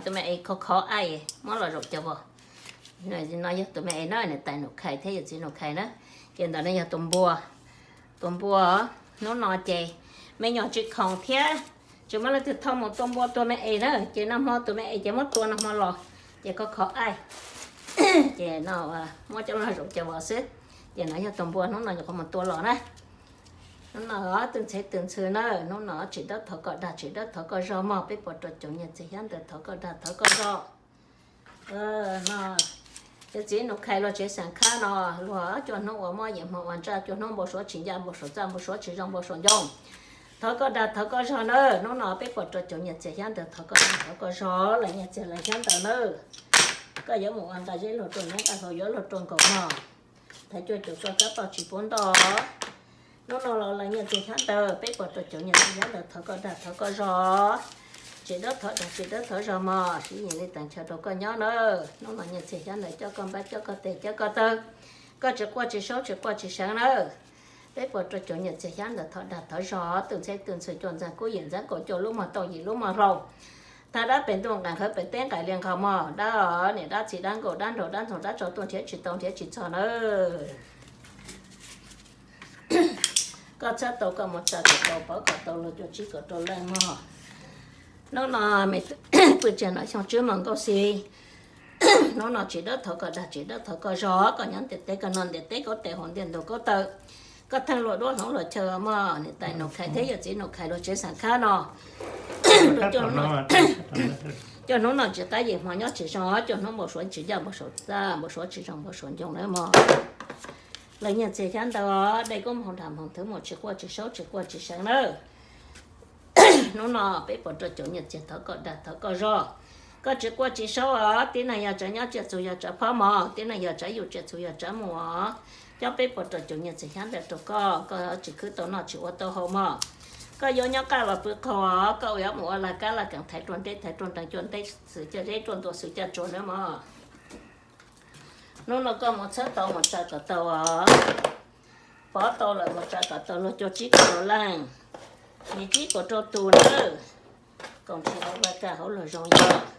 Tus me es khov khov aim muab los zaum cov vos. No yog tus me es na, niam tais Nus Khais thiab yawm txiv Nus Khais na. Ces ntawm no yog tus npua. Tus npua, hnub no ces me nyuam tsis khoom thiab, tsis muaj leej twg thauj mus tua npua tua me es na, ces nag hmo tus me es ces muab tua nag hmo los, ces khov khov aim. Ces no muab coj los zaum cov vos xwb. Ces no yog tus npua hnub no nyuam qhuav mus tua los na. Hnub no tus ntxhais tus ntxhw na, hnub no tsis dawb thov koj dag, tsis dawb thov koj zog mog, peb puas rau cov nyias txiag xyab ntawv thov koj dag thov koj zog. No, yawm txiv Nus Khais luag tsev Xeem Khab no, luag cua hnub ua mob yawm hmo ua ntsaj, cua hnub npau suav tsis ncaj npau suav txaj, npau suav tsis zoo npau suav ncoo. Thov koj dag thov koj zog na, hnub no peb puas rau cov nyias txiag xyab ntawv thov koj dag thov koj zog, lawv nyias txiag lawv xyab ntawv na. Koj yuav mus ua nqa zeb luag rau neb, nqa hlau yuav luag rau nkaus mog. Thaiv cua caum koj kab toj tsis pub ntoj. Hnub no los lawv nyias txiag xyab ntawv, peb puas rau cov nyias txiag xyab ntawv thov koj dag thov koj zog. Tsis dawb thov dag tsis dawb thov zog mog, siv yim li teem chaw rau koj nyob na. Hnub no nyias txiag xyab ntawv coj koj npab coj koj tes coj koj taw, koj tsis quaj tsis saub tsis quaj tsis seev na. Peb puas rau cov nyias txiag xyab ntawv thov dag thov zog, tus ntxhais tus ntxhw cua ntxeev kub yim ntxeev kaum cua lub mog tau yim lub mog hlau. Thaj dab pem ntuj nqaim qhawv pem teb nqaim li nqhaus mog, dab niam dab txiv dab nkauj dab nraug dab ntxoog dab tsov tuaj nrhiav tsis tau nrhiav tsis txog na. Koj txhawb tau koj mus tsa kom tau, pov kom tau luag cua tsib kaum rau leej mog. Hnub no me pw tsev no xyoo tswb mas nkauj xis. Hnub no tsis dawb thov koj dag tsis dawb thov koj zog, koj nyob ntiaj teb koj noj ntiaj teb kaub tes haus ntiaj ntug kaub taw, koj theej luag duab hloov luag chaw mog, niam tais Nus Khais thiab yawm txiv Nus Khais luag tsev Xeem Khab no. Cua hnub no tsis qab yim hmo nyob tsis zoo, cua hnub npau suav tsis ncaj npau suav txaj, npau suav tsis zoo npau suav ncoo nawb mog. Lawv nyias txiag xyab ntawv, dej kub moog nram moog thwv mus tsis quaj tsis saub tsis quaj tsis seev nawb. Hnub no peb puas rau cov nyias txiag thov koj dag thov koj zog. Koj tsis quaj tsis saub os, tib neeg yog tsav nyob tsiaj txhu yog tsav phob mog, tib neeg yog tsav yuj tsiaj txhu yog tsav muag os. Coj peb puas rau cov nyias txiag xyab ntawv rau koj, koj tsis khwb tau noj tsis ua tau haus mog. Koj yuav nyob qaj los pw qaug os, koj yuav mus ua laj kab laj keem thaiv ruaj nteb thaiv ruaj nrees cua nteb xwm caj zeb ruaj ntua xwm caj tsuas nawb mog. Hnub no koj mus txhawb tau mus tsa kom tau os. Pov tau lawm mus tsa kom tau luag cua tsib kaum rau leej, yim tsib kaum rau tus nawb. Koom nrhiav hauv vaj kaj hauv luag zoo yog.